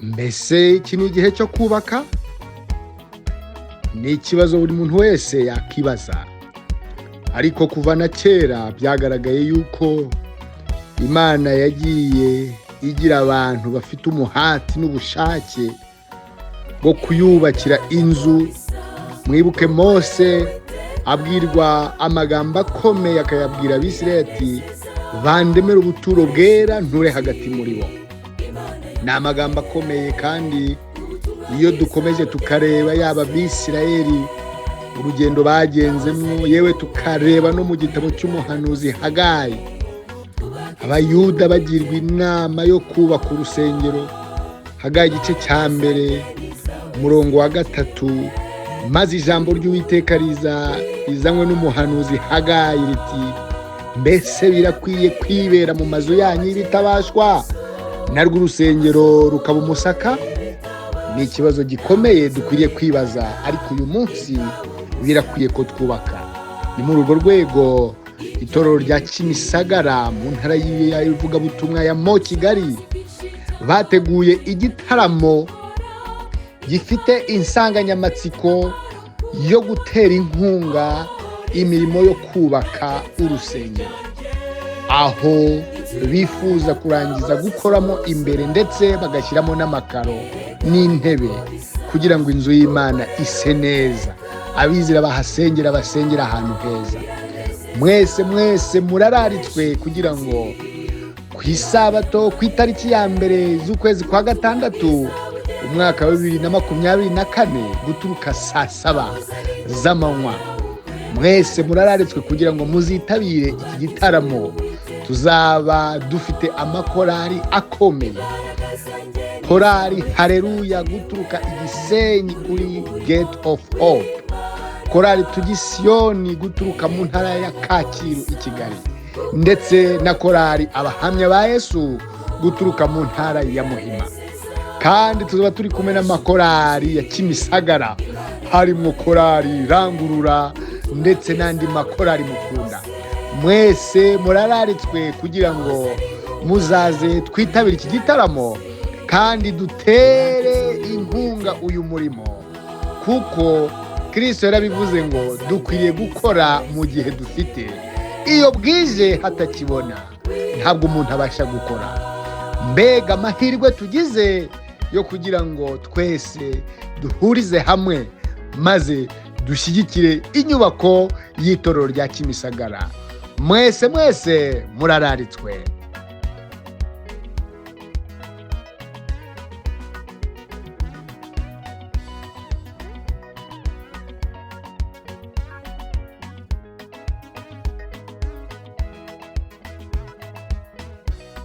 Mbese iki ni igihe cyo kubaka? Ni ikibazo buri muntu wese yakibaza. Ariko kuva na kera byagaragaye yuko Imana yagiye igira abantu bafite umuhati n'ubushake bwo kuyubakira inzu. Mwibuke Mose abwirwa amagambo akomeye, akayabwira Abisirayeli ati: "Bandemere ubuturo bwera, nture hagati muri bo." Ni amagambo akomeye, kandi iyo dukomeje tukareba yaba Abisirayeli urugendo bagenzemo, yewe tukareba no mu gitabo cy'umuhanuzi Hagayi, Abayuda bagirwa inama yo kubaka urusengero. Hagayi igice cya 1, umurongo wa 3: "Maze ijambo ry'Uwiteka riza rizanywe n'umuhanuzi Hagayi riti: 'Mbese birakwiye kwibera mu mazu yanyu y'ibitabashwa, narwo urusengero rukaba umusaka?'" Ni ikibazo gikomeye dukwiriye kwibaza, ariko uyu munsi birakwiye ko twubaka. Ni muri urwo rwego itorero rya Kimisagara mu ntara y'ivugabutumwa ya Mo Kigali bateguye igitaramo gifite insanganyamatsiko yo gutera inkunga imirimo yo kubaka urusengero, aho bifuza kurangiza gukoramo imbere ndetse bagashyiramo n'amakaro n'intebe kugira ngo inzu y'Imana ise neza, abizera bahasengera basengera ahantu heza. Mwese mwese murararitswe kugira ngo ku isabato, ku itariki ya 1 z'ukwezi kwa 6, umwaka wa 2024, guturuka saa 7 z'amanywa, mwese murararitswe kugira ngo muzitabire iki gitaramo. Tuzaba dufite amakorari akomeye: Korari Hareruya guturuka Igisenyi kuri Gate of Hope, Korari Tugisiyoni guturuka mu ntara ya Kacyiru i Kigali, ndetse na Korari Abahamya ba Yesu guturuka mu ntara ya Muhima. Kandi tuzaba turi kumwe n'amakorari ya Kimisagara, harimo Korari Rangurura ndetse n'andi makorari mukunda. Mwese murararitswe kugira ngo muzaze twitabire iki gitaramo kandi dutere inkunga uyu murimo, kuko Kirisito yarabivuze ngo dukwiriye gukora mu gihe dufite. Iyo bwije hatakibona, ntabwo umuntu abasha gukora. Mbega amahirwe tugize yo kugira ngo twese duhurize hamwe maze dushyigikire inyubako y'itorero rya Kimisagara! Mwese mwese murararitswe.